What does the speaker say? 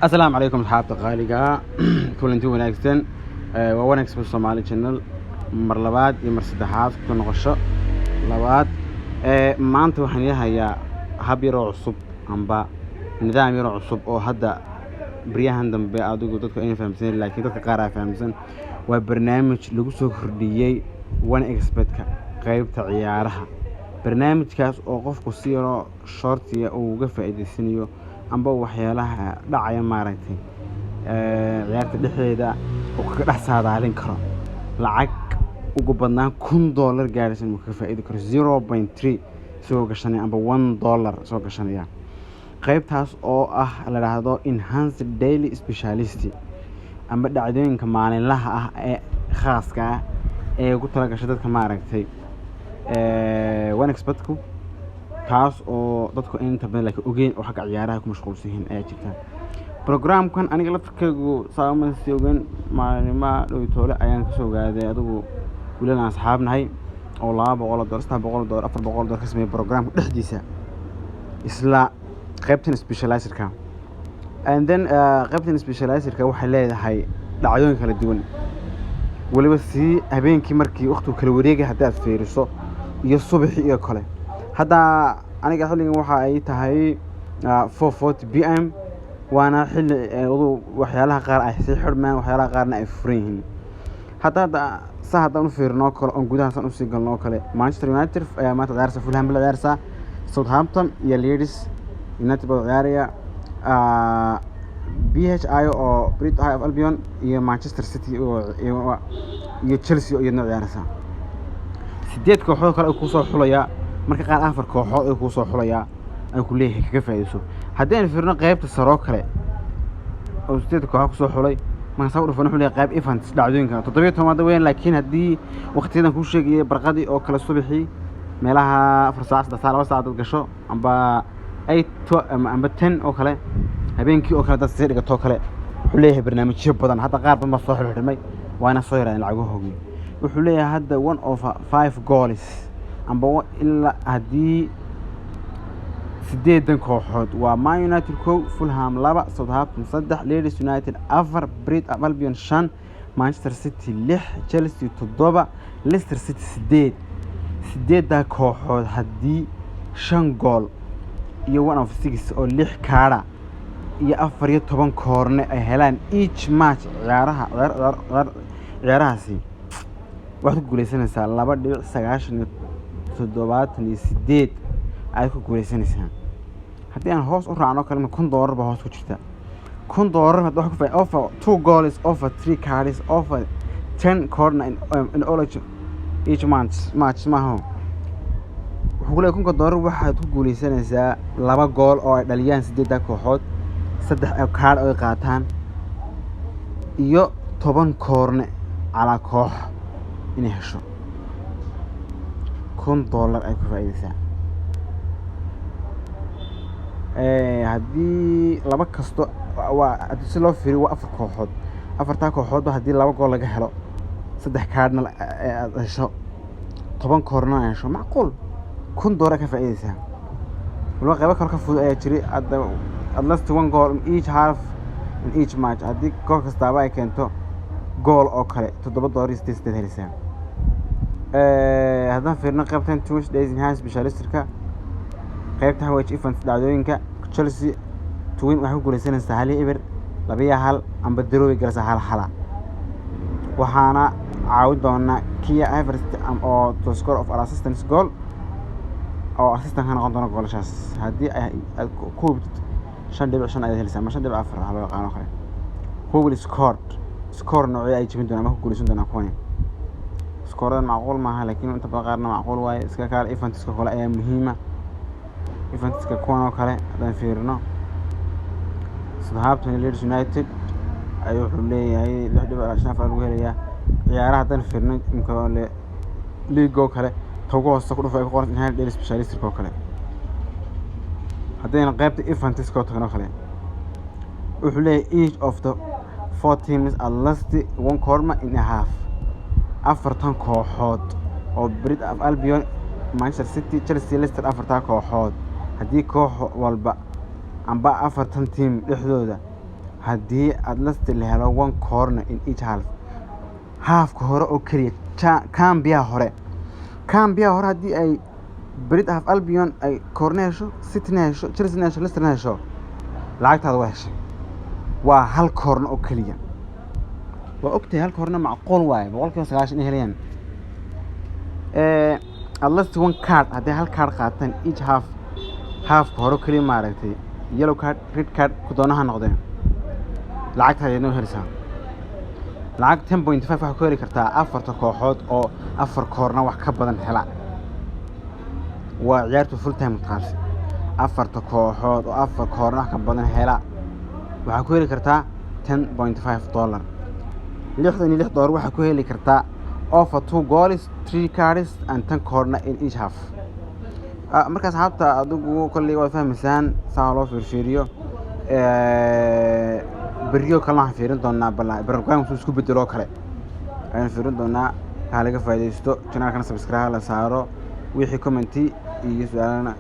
Asalaamu calaykum, asxaabta qaaliga, kulanti wanaagsan. Waa 1xBet Somali Channel, mar labaad iyo mar saddexaad ku noqosho labaad. Maanta waxaan ihayaa hab yaroo cusub amba nidaam yaroo cusub oo hadda baryahan dambe adigu dadku ayna fahamsanen, laakiin dadka qaar aa fahamsan. Waa barnaamij lagu soo kordhiyey 1xBet-ka qeybta ciyaaraha, barnaamijkaas oo qofku si yaroo short-iya uu uga faa'iideysanayo amba waxyaalaha dhacaya, maaragtay, ciyaarta dhexdeeda uu kaga dhex saadaalin karo lacag ugu badnaan $1000 gaaraysa inuu kaga faa'iidi karo, 0.3 isagoo gashanaya amba $1 soo gashanaya. Qeybtaas oo ah la dhaahdo Enhanced Daily Specialist amba dhacdooyinka maalinlaha ah ee khaaska ah ee ugu talagashay dadka, maaragtay, 1xBet-ku, taas oo dadku inta badan laakiin ogeyn oo xagga ciyaaraha ku mashquulsan yihiin ayaa jirta. Programkan aniga laftirkaygu saama sii ogeyn, maalima dhowtoole ayaan kasoo ogaaday. Adigu wiilan aan asxaab nahay oo $200, $300, $400 ka sameeyay programka dhexdiisa, isla qaybtan specializerka. And then qaybtan specializerka waxay leedahay dhacdooyin kala duwan, weliba sii habeenkii markii waqtigu kala wareegay haddii aad fiiriso iyo subaxii iyo kale. Hadda aniga xilligan waxa ay tahay 4:40 p.m., waana xilli adu waxyaalaha qaar ay sii xidhmaan, waxyaalaha qaarna ay furan yihiin. Hadda saa haddaan u fiirino oo kale oon gudaha saan usii galno oo kale, Manchester United ayaa maanta ciyaaraysa, Fulham la ciyaaraysaa, Southampton iyo Leeds United baa ciyaaraya, BHI oo Brighton Hove Albion iyo Manchester City iyo Chelsea oo iyadna ciyaaraysa. Sideed kooxood kale ay kusoo xulayaa, marka qaar afar kooxood ay kusoo xulayaa, ay ku leeyahay kaga faa'iideyso. Haddii aynu fiirino qaybta saroo kale oo sideed kooxood kusoo xulay, marka saa u dhufan, wuxuu leeyahay qayb events, dhacdooyinka 17 hadda weyn. Laakiin haddii waqtiyadan kuu sheegayay, barqadii oo kale, subaxii meelaha 4 saac, 3 saac, 2 saac dad gasho, amba 8 amba 10 oo kale, habeenkii oo kale dad sii dhigatoo kale, wuxuu leeyahay barnaamijyo badan. Hadda qaar badan baa soo xirxidhmay, waana soo yaraadeen lacagahoogii. Wuxuu leeyahay hadda one of five goals amba ilaa haddii sideedan kooxood waa Man United kow, Fulham laba, Southampton saddex, Leeds United afar, Brighton Albion shan, Manchester City lix, Chelsea toddoba, Leicester City sideed. Sideeddaa kooxood haddii shan gool iyo one of six oo lix kaadha iyo 14 corner ay helaan each match, ciyaaraha ciyaar ciyaar ciyaar ciyaarahaasi, waxaad ku guuleysanaysaa 2.90 iyo 78 ayaad ku guuleysanaysaa. Haddii aan hoos u raacno kale, $1000 baa hoos ku jirta. $1000 hadda waxa ku faa over two goals, over three cards, over 10 corner in all each match maaha. Wuxuu ku leeyahay $1000 waxaad ku guuleysanaysaa laba gool oo ay dhaliyaan sideedda kooxood, saddex kaadh oo ay qaataan iyo 10 corner calaa koox inay hesho. $1000 ay ku faa'iideysaa. Haddii laba kasto waa, haddii si loo fiiriyo, waa afar kooxood. Afartaa kooxoodba haddii laba gool laga helo, saddex kaadhna aad hesho, 10 corner ay hesho, macquul $1000 ka faa'iideysaa. Waliba qaybo kale ka fudud ayaa jiray hadda: at least one goal in each half in each match. Haddii koox kastaaba ay keento gool oo kale, $7.88 helaysaa. Haddaan fiirino qaybtan Tuesdays Enhanced Specialistka, qaybta Hawage Events, dhacdooyinka, Chelsea to win waxay ku guuleysanaysaa 1-0, 2-1, amba draw bay galaysaa 1-1. Waxaana caawin doona Kai Havertz oo to score of assistance goal oo assistant ka noqon doona goolashaas. Haddii aad ku hubtid, 5.5 ayaad helaysaa ama 5.4 waxaa loo yaqaano kale. Who will score? Score noocyo ay jebin doonaan ama ku guuleysan doonaan kuwani? Scoredan macquul maaha, laakiin inta badan qaarna macquul waaye. Iska kaale, eventska kale ayaa muhiima, eventska kuwan oo kale. Haddaan fiirino Southampton iyo Leeds United ayuu, wuxuu leeyahay 6.54 lagu helayaa ciyaaraha. Haddaan fiirino imka league oo kale, ta ugu hooseysa ku dhufo ay ku qoran Enhanced Daily Specialist oo kale. Haddayna qaybta eventska oo tagno kale, wuxuu leeyahay each of the four teams at least one corner in a half. Afartan kooxood oo Brighton of Albion, Manchester City, Chelsea, Leicester, afartaa kooxood haddii koox walba amba afartan team dhexdooda Haddii at least la helo one corner in each half, halfka hore oo keliya, cambiyaha hore, cambiyaha hore, haddii ay Brighton Hove Albion ay corner hesho, City-na hesho, Chelsea-na hesho, Leicester-na hesho, lacagtaada waa heshay. Waa hal corner oo keliya. Waa ogtahay hal corner macquul waaye, 90% inay helayaan. At least one card, haddii hal card qaataan each half, halfka hore oo keliya, maaragtay, yellow card, red card ku doonaha noqdeen, lacagtaada ayaad noo helaysaa. Lacag 10.5 waxaa ku heli kartaa afarta kooxood oo afar corner wax ka badan hela. Waa ciyaarta full time taasi. Afarta kooxood oo afar corner wax ka badan hela waxaa ku heli kartaa $10.5. $66 waxaa ku heli kartaa over two goals, three cards and 10 corner in each half. Marka asxaabta, adigu kolley waad fahmaysaan saa loo fiirfiiriyo. Beryo kalena waxaan fiirin doonaa bal barnaamijku isku bedelo kale ayaan fiirin doonaa. Ha laga faa'iidaysto, channelkana subscribe la saaro, wixii comment iyo su-aalana.